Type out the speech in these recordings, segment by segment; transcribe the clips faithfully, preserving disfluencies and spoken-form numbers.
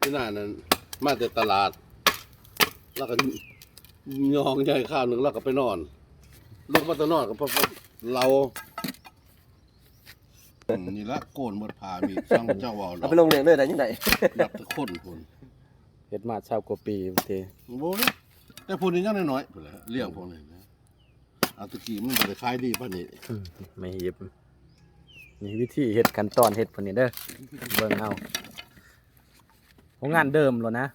ที่นั่นนั้นมาแต่ตลาด แล้วก็ยองใหญ่ข้าวหนึ่งแล้วก็ไปนอน ลงมาแต่นอนก็พอเราอืมนี่ละโกนหมดผ้ามีดช่างเจ้าเว้า เอา เนาะ ไปลงเลี้ยงเลยได้ยังไง นับแต่คนคน เฮ็ดมาซาวกว่าปีบางที โอ้ยแต่พูดนี้ยังน้อยๆพูดแหละเลี้ยงพวกนี้นะเอาตะกี้มันบ่ได้ขายดีปานนี้ อืมไม่หยิบนี่วิธีเฮ็ดขั้นตอนเฮ็ดพวกนี้เด้อเบิ่งเอาโรงงานเดิมแล้วนะ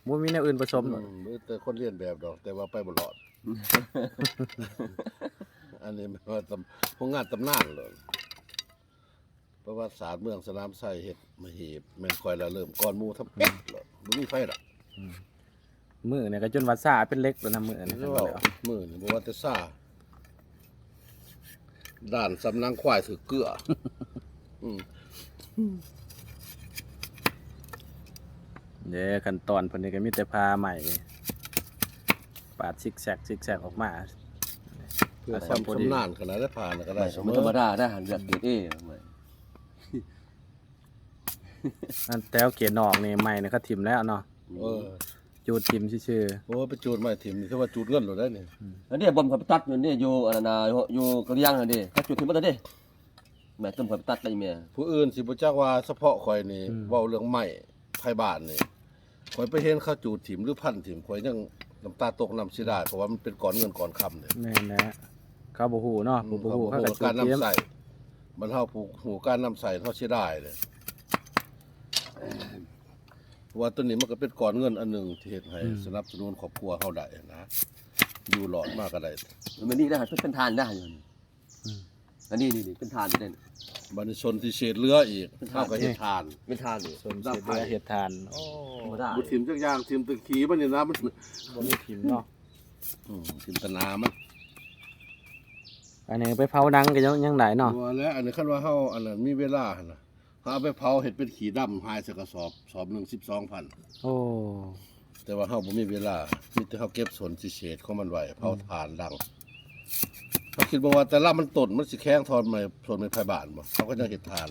บ่มีแนวอื่นผสม อื แล้ว มแต่คนเรียนแบบดอก แต่ว่าไปบ่รอด อันนี้มันว่าตำโรงงานตำนานเลยประวัติศาสตร์เมืองสนามไซเฮ็ดมาหีบแม่นคอยละเริ่มก่อนหมู่ทำเป็ดเลยบ่มีไฟดอก มือเนี่ยก็จนว่าซาเป็นเหล็กแล้วนะมือเนี่ย นี่ว่ามือนี่บ่ว่าแต่ซาด่านสำนังควายถือเกลือ อืม เด้อขั้นตอนเพิ่นนี่ก็มีแต่ผ้าใหม่ปาดซิกแซกซิกแซกออกมา เพื่อความชำนาญขนาดได้ผ่านก็ได้ มันธรรมดาได้หันเลือกเกรดเอ อันแถวเขตนอกนี่ใหม่นี่เขาถิ่มแล้วเนาะ เออ จูดถิ่มซื่อ โอ้ไปจูดไม้ถิ่มนี่ถือว่าจูดเงินโลดได้นี่ อันนี้บอมเขาไปตัดอยู่นี่อยู่อันนั้นนะอยู่กระเลียงอันนี้เขาจุดที่มันเลยดิแม่ต้นเขาไปตัดได้แม่ ผู้อื่นสิบ่จักว่าเฉพาะข่อยนี่เว้าเรื่องไม้ไผบ้านนี่ข่อยไปเห็นเขาจูดถิ่มหรือพันถิ่มข่อยยังน้ำตาตกนำเสียดายเพราะว่ามันเป็นก้อนเงินก้อนคำเนี่ย ๆแม่นแหละเขาบ่ฮู้เนาะผู้บ่ฮู้เขาก็จู การ ดถิ่ม นำใส่บรรเทาผู้ฮู้การนำใส่เฮาเสียดายเลยเพราะว่าตัวนี้มันก็เป็นก้อนเงินอันหนึ่งที่เฮ็ดให้สนับสนุนครอบครัวเฮาได้นะอยู่รอดมาก็ได้ มันนี่ได้เป็นทานได้อยู่อันนี้นี่นี่เป็นทานอยู่ได้ บัดนี้ส่วนที่เศษเหลืออีกเฮาก็เฮ็ดทาน เป็นทานอยู่ ส่วนเศษเหลือเฮ็ดทานโอ้ ธรรมดา บ่ถิ่มจักอย่างถิ่มแตะขี้มันนี่นะมัน บ่มีถิ่มเนาะ อืมถิ่มแตะหนามัน อันนี้ไปเผาหนังก็ยังยังได้เนาะ บ่แล้วอันนี้คันว่าเฮาอันนั้นมีเวลาหั่นน่ะเฮาเอาไปเผาเฮ็ดเป็นขี้ดำหายใส่กระสอบสอบหนึ่งสิบสองพัน โอ้ แต่ว่าเฮาบ่มีเวลา มีแต่เฮาเก็บส่วนที่เศษของมันไว้เผาถ่านดังเฮาคิดบ่ว่าแต่ละมันต้นมันสิแข็งทอนไม้ส่วนไม้ไผ่บ้านบ่เฮาก็ยังเฮ็ดถ่าน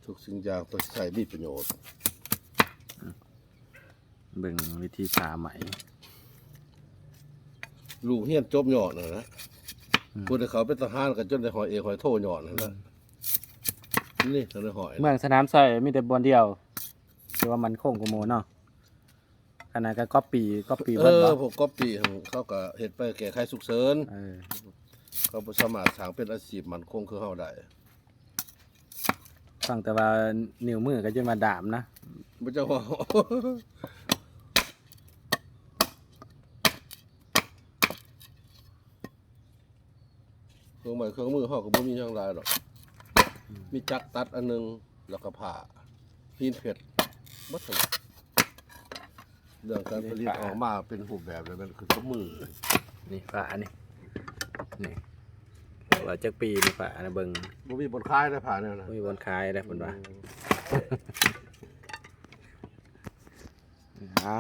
ทุกสิ่งอย่างต้องใช้มีประโยชน์ เบิ่งวิธีผ่าไหม ลูกเฮียนจบย้อนนั่นนะ อืม ผู้ใดเขาเป็นทหารก็จนได้หอยเอกหอยโทย้อนนั่นแหละนี่เขาได้หอย เมืองสนามไซมีแต่บ่อนเดียวที่ว่ามันคงกว่าหมู่เนาะขนาดก็ก๊อปปี้ก๊อปปี้ เอ เพิ่น อ บ่ พวกก๊อปปี้ของเขาก็เฮ็ดไปแก้ไขสุกเสิน เออ เขาบ่สามารถสร้างเป็นอาชีพมั่นคงคือเฮาได้ ฟังแต่ว่านิ้วมือก็จะมาดามนะ บ่เจ้าว่าเครื่องไม้เครื่องมือเฮาก็บ่มีหยังหลายดอก มีจักรตัดอันหนึงแล้วก็ผ้าหินเพชรหมดทั้งหมดเรื่องการผลิตออกมาเป็นรูปแบบแล้วมันคือกับมือ นี่ผ้านี่นี่ว่าจักปีนี่ผ้าอันนะเบิ่ง บ่มีบ่อนขายได้ผ้าแนวนั้น บ่มีบ่อนขายได้เพิ่นว่า อืม อ่า